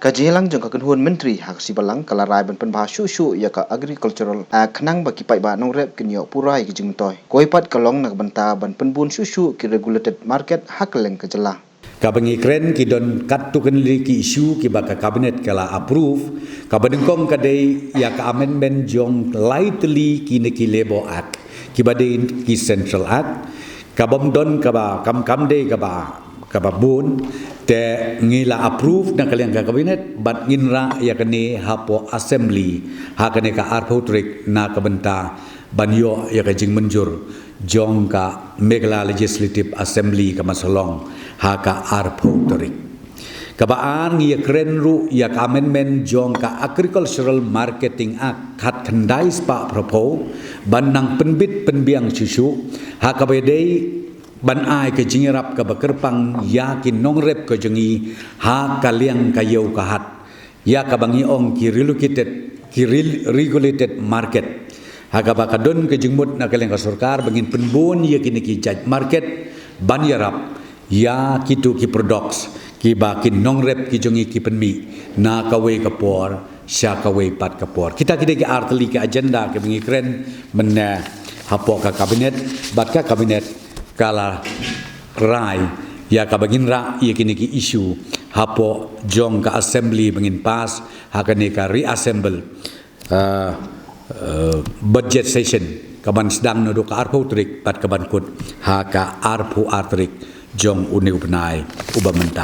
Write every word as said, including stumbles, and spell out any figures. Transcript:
Ka jingïalang jong ka kynhun myntri ha ka sngi Balang ka la rai ban pynbha shuh shuh ïa ka Agricultural Act khnang ba ki paidbah nongrep kin ïoh pura ïa ki jingmyntoi. Kawei pat ka long na ka bynta ban pynbun shuh shuh ki regulated market ha kylleng ka jylla. Kaba ngi kren ki don katto katne ki issue kiba ka cabinet ka la approve, kaba nyngkong ka dei ïa ka amendment jong lai tylli kine ki Labour Act, kiba dei ki Central Act, kabym don kaba kam kam dei kaba kaba bun, te ngi la approve na ka liang ka cabinet, bad ngin rah ïa kane hapoh assembly ha kane ka arphew tarik na ka bynta ban ïoh ïa ka jingmynjur jong ka Meghalaya Legislative Assembly ka ban sa long ha ka arphew tarik. Kaba ar, ngi ïa kren ruh ïa ka amendment jong ka Agricultural Marketing Act khatkhyndai spah phraphew, ban nang pynbit pynbiang shuh shuh ha kaba dei ban ai ka jingïarap kaba kyrpang ïa ki nongrep ka jong ngi ha ka liang ka ïew ka hat, ïa kaba ngi ong ki relocated, ki re- regulated market, ha kaba ka don ka jingmut na ka liang ka sorkar ba ngin pynbun ïa kine ki jait market ban ïarap ïa kito ki products kiba ki nongrep ki jong ngi ki pynmih na kawei ka por sha kawei pat ka por. Kita ki dei ki ar tylli ki agenda kiba ngi kren mynne hapoh ka cabinet, bad ka cabinet ka la rai ïa kaba ngin rah ïa kine ki issue hapoh jong ka assembly ba ngin pass ha kane ka reassemble, uh, uh, budget session ka ban sdang naduh ka arphew tarik bad ka ban kut ha ka arphew ar tarik jong une u bnai uba mynta.